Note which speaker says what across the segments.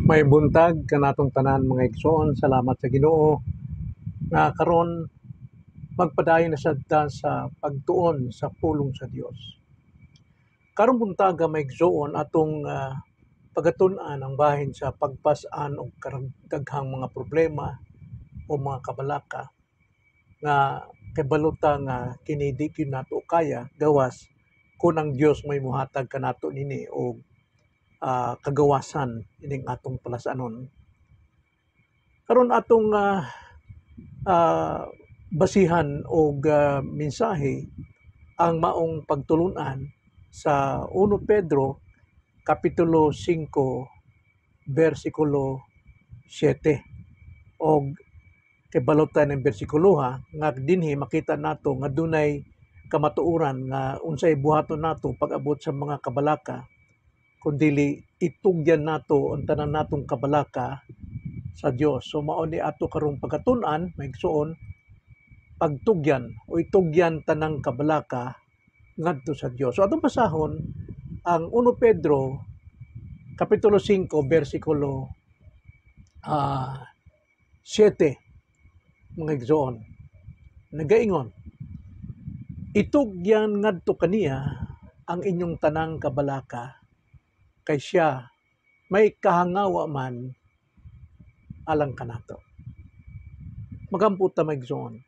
Speaker 1: May buntag kanatong tanan, mga igsoon. Salamat sa Ginoo nga karon magpadayon na sad ta sa pagtuon sa pulong sa Dios. Karong buntaga, mga igsoon, atong pagatun-an ang bahin sa pagpas-an og daghang mga problema o mga kabalaka nga kabalo ta nga kini di gyud nato kaya gawas kung ang Dios may muhatag kanato nini og kagawasan ining atong palasanon. Karon atong basihan og mensahe ang maong pagtulunan sa 1 Pedro kapitulo 5 bersikulo 7. Og kabalo ta ng bersikulo ha, nga dinhi makita nato nga dunay kamatuoran nga unsay buhaton nato pag-abot sa mga kabalaka kun dili itugyan nato ang tanan natong kabalaka sa Dios. So mao ni ato karong pagkatun-an, mga igsoon, pagtugyan o itugyan tanang kabalaka ngadto sa Dios. So atong basahon ang 1 Pedro kapitulo 5 bersikulo 7, mga igsoon. Nagaingon, "Itugyan ngadto kaniya ang inyong tanang kabalaka kay siya may kahangawa man alang kanato." Magampo ta, mga igsoon.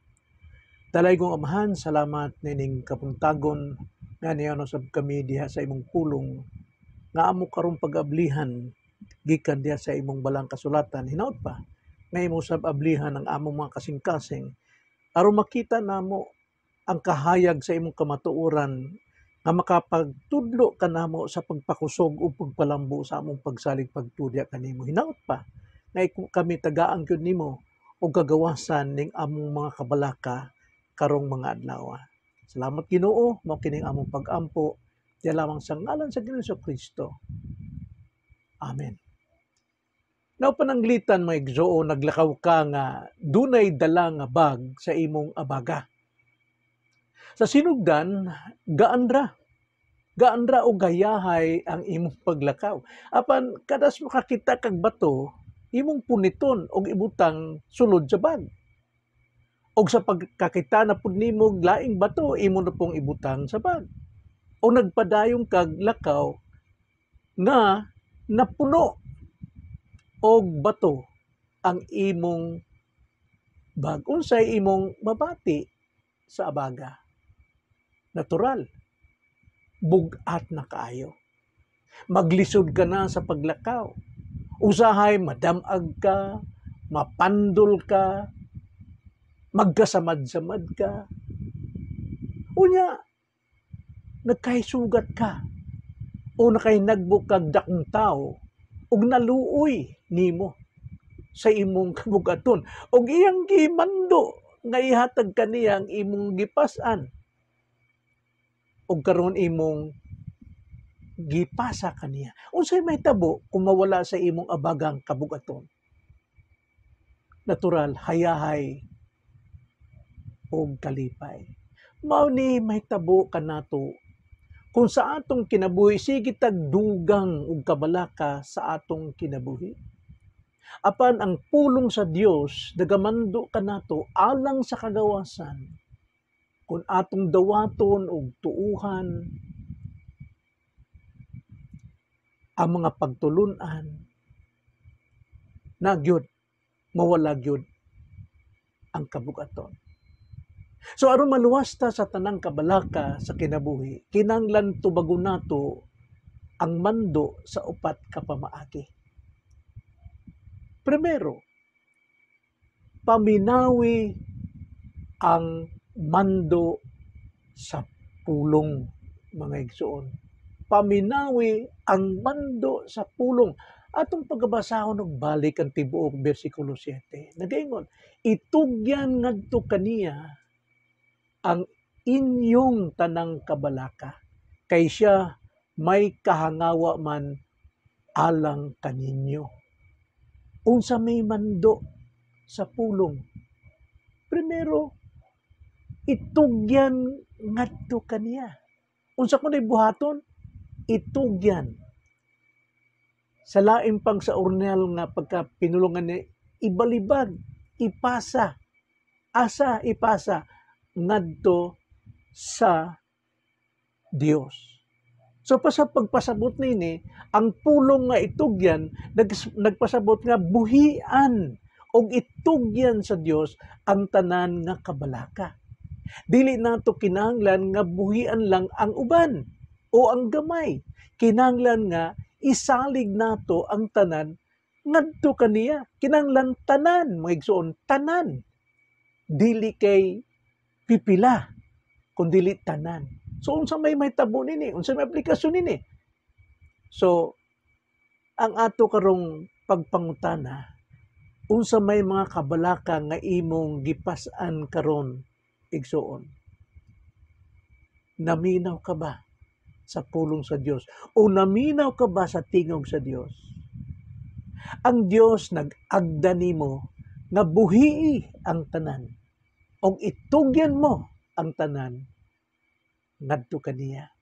Speaker 1: Dalaygong Amahan, salamat nining kabuntagon nga niano sab kami diha sa imong pulong nga amo karong pag-ablihan gikan diha sa imong balang kasulatan. Hinaut pa nga imo sab ablihan ang among mga kasing-kasing aron makita namo ang kahayag sa imong kamatuoran nga makapagtudlo kanamo sa pagpakusog ug pagpalambo sa among pagsalig pagtudya kanimo. Hinaut pa nga kami tagaan gyud nimo og kagawasan ning among mga kabalaka karong mga adlaw. Salamat, Ginoo, mao kining among pag-ampo diya lamang sa ngalan sa Ginoo Kristo. Amen. Now pananglitan, mga igsoon, naglakaw ka nga dunay dala nga bag sa imong abaga. Sa sinugdan, gaan ra. Gaan ra og gayahay ang imong paglakaw. Apan kadas makakita kag bato, imong puniton og ibutang sulod sa bag. Og sa pagkakita na pud nimo og laing bato, imo na pong ibutang sa bag. O nagpadayong kag lakaw nga napuno og bato ang imong bag. Unsay imong mabati sa abaga? Natural, bug-at na kaayo. Maglisod ka na sa paglakaw. Usahay madamag ka, mapandol ka, magkasamad-samad ka. Unya, nagkahisugat ka o nakahinagbo kag dakong tao ug naluoy nimo sa imong kabugaton ug iyang gimando nga ihatag kaniya ang imong gipas-an ug karon imong gipasa kaniya. Unsay mahitabo kung mawala sa imong abagang kabugaton? Natural, hayahay og kalipay. Mao ni mahitabo kanato kung sa atong kinabuhi sige tag dugang og kabalaka sa atong kinabuhi. Apan ang pulong sa Dios nagamando kanato alang sa kagawasan kung atong dawaton og tuuhan ang mga pagtulun-an na gyud mawala gyud ang kabugaton. So aron maluwas ta sa tanang kabalaka sa kinabuhi, kinahanglan tubagon nato ang mando sa upat ka pamaagi. Primero, paminawi ang mando sa pulong, mga igsoon. Paminawi ang mando sa pulong. Atong pagabasahon og balik ang tibuok bersikulo 7. Nagaingon, "Itugyan ngadto kaniya ang inyong tanang kabalaka kay siya may kahangawa man alang kaninyo." Unsa may mando sa pulong? Primero, itugyan ngadto kaniya. Unsa kuno'y buhaton? Itugyan Sa lain pang sa ordinal nga pagka pinulungan ni ibalibag, ipasa, asa ipasa ngadto sa Dios. So pa sa pagpasabot nini, ang pulong nga itugyan nagpasabot nga buhian og itugyan sa Dios ang tanan nga kabalaka. Dili nato kinahanglan nga buhian lang ang uban o ang gamay. Kinahanglan nga isalig nato ang tanan ngadto kaniya. Kinahanglan tanan, mga igsoon, tanan. Dili kay pipila, kundi tanan. So unsa may mahitabo nini? Unsa may aplikasyon nini? So ang ato karong pagpangutana, unsa may mga kabalaka nga imong gipas-an karon, igsoon? Naminaw ka ba sa pulong sa Dios? O naminaw ka ba sa tingog sa Dios? Ang Dios nag-agda nimo nga buhii ang tanan og itugyan mo ang tanan ngadto kaniya.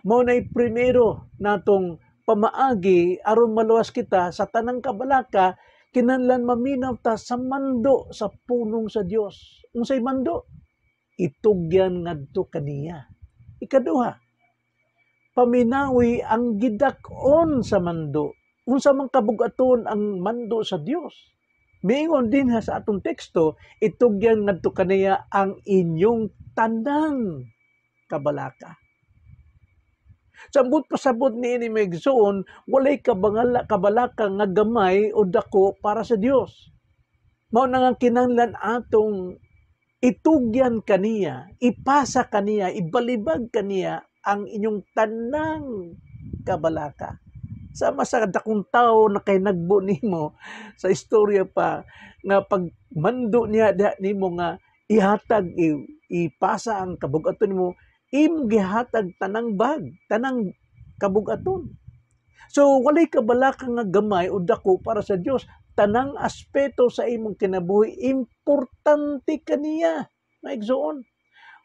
Speaker 1: Mao nay primero natong pamaagi aron maluwas kita sa tanang kabalaka, kinahanglan maminaw ta sa mando sa pulong sa Dios. Unsay mando? Itugyan ngadto kaniya. Ikaduha, paminawi ang gidak-on sa mando. Unsa man kabug-aton ang mando sa Dios? Miingon din ha sa atong teksto, itugyan ngadto kaniya ang inyong tanang kabalaka. Sa ambot pasabot niini, mga igsoon, walay kabalaka nga gamay o dako para sa Dios. Mao na nga kinahanglan atong itugyan kaniya, ipasa kaniya, ibalibag kaniya ang inyong tanang kabalaka. Sama sa dakong tao na kay nagbo nimo sa istorya pa nga pagmando niya diha nimo nga ihatag, ipasa ang kabug-aton nimo, imong gihatag tanang bag, tanang kabug-aton. So walay kabalaka nga gamay o dako para sa Dios. Tanang aspeto sa imong kinabuhi importante kaniya, mga igsoon.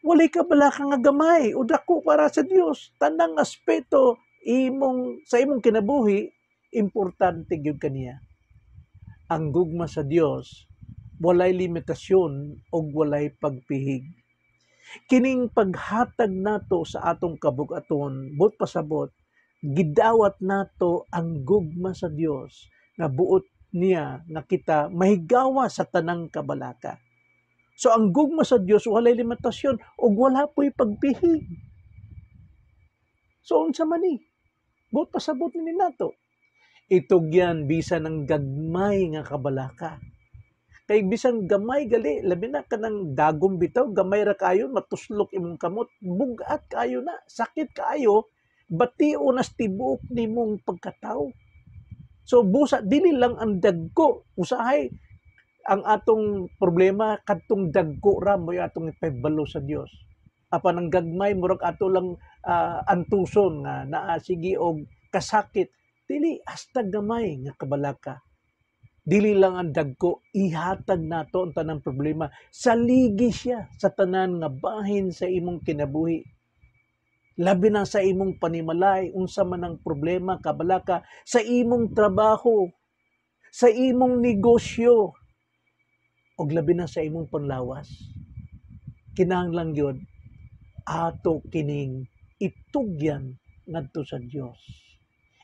Speaker 1: Walay kabalaka nga gamay o dako para sa Dios. Tanang aspeto imong sa imong kinabuhi importante gyud kaniya. Ang gugma sa Dios walay limitasyon og walay pagpihig. Kining paghatag nato sa atong kabug-aton, buot pasabot, gidawat nato ang gugma sa Dios nga buot niya nga kita mahigawa sa tanang kabalaka. So ang gugma sa Dios walay limitasyon ug wala po'y pagpihig. So unsa man ni? Buot pasabot ni nato. Itugyan bisan ang gagmay nga kabalaka. Kay bisan gamay gali, labi na kanang dagom bitaw, gamay ra kayo, matuslok imong kamot, bugat kayo na, sakit kayo, batio nas tibuok nimong pagkataw. So busa dili lang ang dagko, usahay ang atong problema kadtong dagko ra mo'y atong ipahibalo sa Dios. Apan ang gagmay murag ato lang antuson nga naa sige og kasakit, dili hasta gamay nga kabalaka. Dili lang ang dagko, ihatag nato ang tanang problema. Saligi siya sa tanan nga bahin sa imong kinabuhi. Labi na sa imong panimalay, unsa man ang problema, kabalaka, sa imong trabaho, sa imong negosyo, og labi na sa imong panlawas. Kinahanglan gyud ato kining itugyan ngadto sa Dios.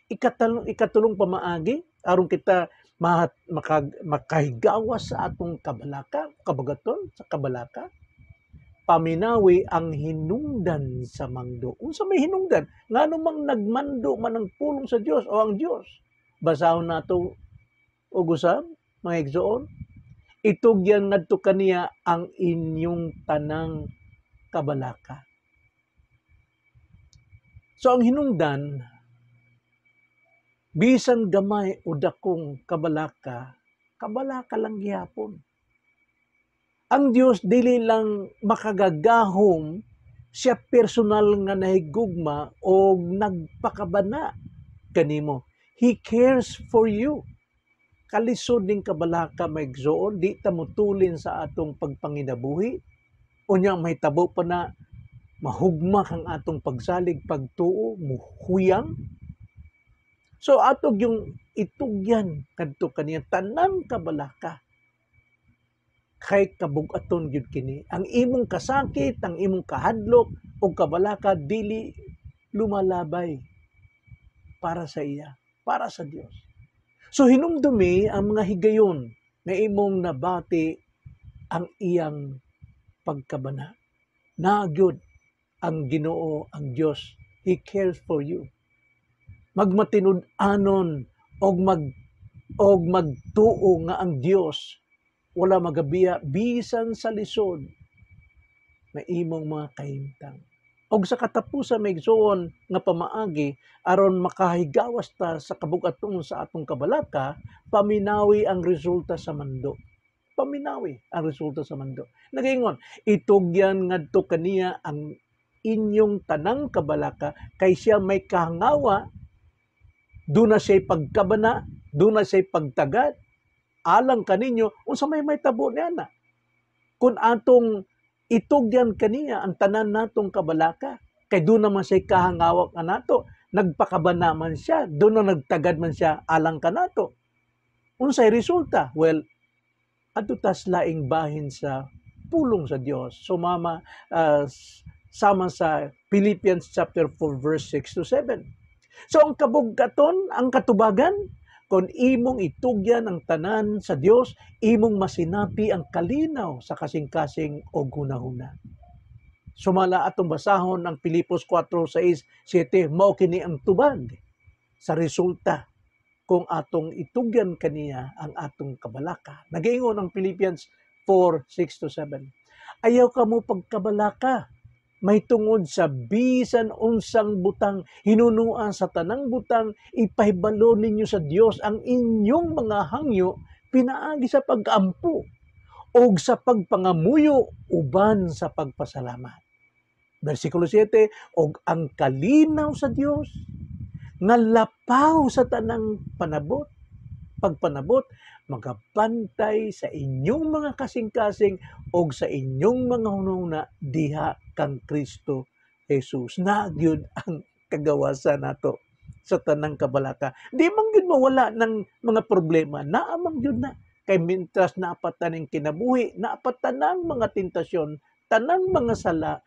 Speaker 1: Ikatulong pamaagi aron kita makahigawas sa atong kabalaka, kabagaton sa kabalaka, paminawi ang hinungdan sa mangdo. Unsa may hinungdan? Ngano mang nagmando man ang pulong sa Dios o ang Dios? Basahon nato og usab, mga igsoon. Itugyan ngadto kaniya ang inyong tanang kabalaka. So ang hinungdan, bisan gamay o dakong kabalaka, kabalaka lang gihapon. Ang Dios dili lang makagagahom, siya personal nga nahigugma o nagpakabana kanimo. He cares for you. Kalisod ning kabalaka, mga igsoon, di ta mutulin sa atong pagpanginabuhi. Unya mahitabo pa na mahugma kang atong pagsalig, pagtuo, muhuyang. So ato gyung itugyan kadto kaniya tanang kabalaka kay kabug-aton gyud kini. Ang imong kasakit, ang imong kahadlok ug kabalaka dili lumalabay para sa iya, para sa Dios. So hinumdumi ang mga higayon nga imong nabati ang iyang pagkabana. Naa gyud ang Ginoo, ang Dios. He cares for you. Magmatinud-anon og magtuo nga ang Dios wala magabiya bisan sa lisod nga imong mga kahimtang. Og sa katapusan, mga igsoon, nga pamaagi aron makahigawas ta sa kabug-aton sa atong kabalaka, paminawi ang resulta sa mando. Paminawi ang resulta sa mando. Nagaingon, "Itugyan ngadto kaniya ang inyong tanang kabalaka kay siya may kahangawa, duna siya'y pagkabana, duna siya'y pagtagad alang kaninyo." Unsa may mahitabo niya na kung atong itugyan kaniya ang tanan natong kabalaka? Kay duna man siya'y kahangawa kanato, nagpakabana man siya, duna nagtagad man siya alang kanato. Unsay resulta? Well, adto tas laing bahin sa pulong sa Dios. Sumama sama sa Philippians chapter 4 verse 6 to 7. So ang kabug-aton, ang katubagan, kung imong itugyan ang tanan sa Dios, imong masinati ang kalinaw sa kasing-kasing o hunahuna. Sumala atong basahon ang Filipos 4:6, 7, mao kini ang tubag sa resulta kung atong itugyan kaniya ang atong kabalaka. Nagaingon ang Philippians 4, 6 to 7, "Ayaw kamo pagkabalaka mahitungod sa bisan unsang butang. Hinunua sa tanang butang, ipahibalo ninyo sa Dios ang inyong mga hangyo pinaagi sa pag-ampo o sa pagpangamuyo uban sa pagpasalamat." Versikulo 7, "Og ang kalinaw sa Dios nga lapaw sa tanang panabot, pagpanabot, magabantay sa inyong mga kasing-kasing og sa inyong mga hunahuna diha kang Kristo Jesus." Na gyud ang kagawasan nato sa tanang kabalaka. Di man gyud mawala ng mga problema, naa man gyud na. Kay mintras naa pa ta ning kinabuhi, naa pa tanang mga tentasyon, tanang mga sala,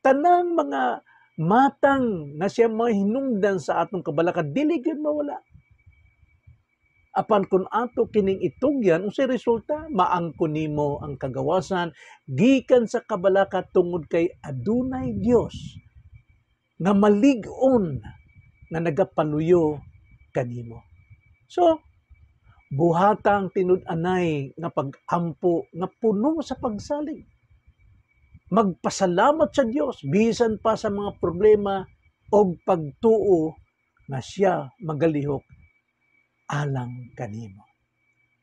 Speaker 1: tanang mga matang na siya mahinungdan sa atong kabalaka, dili gyud mawala. Apan kung ato kining itugyan, unsay resulta? Maangkon nimo ang kagawasan gikan sa kabalaka tungod kay adunay Dios nga malig-on nga nagapaluyo kanimo. So, buhata ang tinud-anay nga pag-ampo nga puno sa pagsalig. Magpasalamat sa Dios bisan pa sa mga problema og pagtuo nga siya magalihok alang kanimo.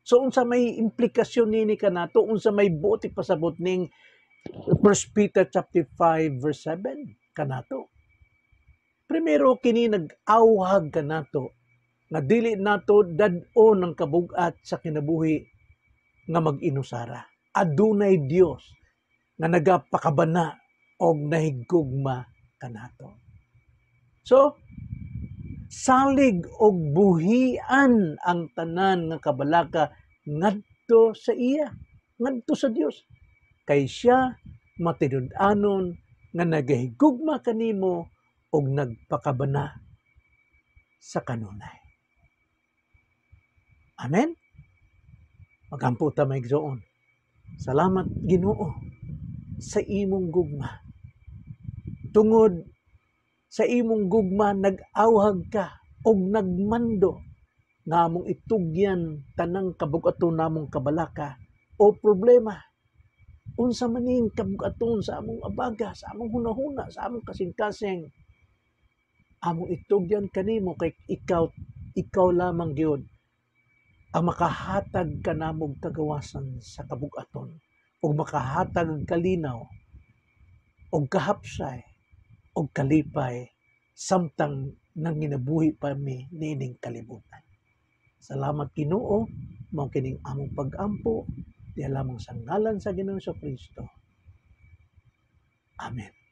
Speaker 1: So unsa may implikasyon nini kanato? Unsa may buot ipasabot ning 1 Peter chapter 5 verse 7 kanato? Primero, kini nag-awhag kanato nga dili nato dad-on ang kabugat sa kinabuhi nga mag-inusara. Adunay Dios nga nagapakabana og nahigugma kanato. So, salig og buhian ang tanan nga kabalaka ngadto sa iya, ngadto sa Dios. Kay siya matinud-anon nga nagahigugma kanimo og nagpakabana sa kanunay. Amen. Magampo ta, mga igsoon. Salamat, Ginoo, sa imong gugma. Tungod sa imong gugma, nag-awhag ka og nagmando nga among itugyan tanang kabug-aton namong kabalaka o problema. Unsa man ning kabug-aton sa among abaga, sa among hunahuna, sa among kasing-kasing, among itugyan kanimo kay ikaw lamang gyud ang makahatag kanamog kagawasan sa kabug-aton ug makahatag og kalinaw og kahapsay og kalipay samtang nanginabuhi pa mi niining kalibutan. Salamat, Ginoo, mao kining among pag-ampo diha lamang sa ngalan sa Ginoong Kristo. Amen.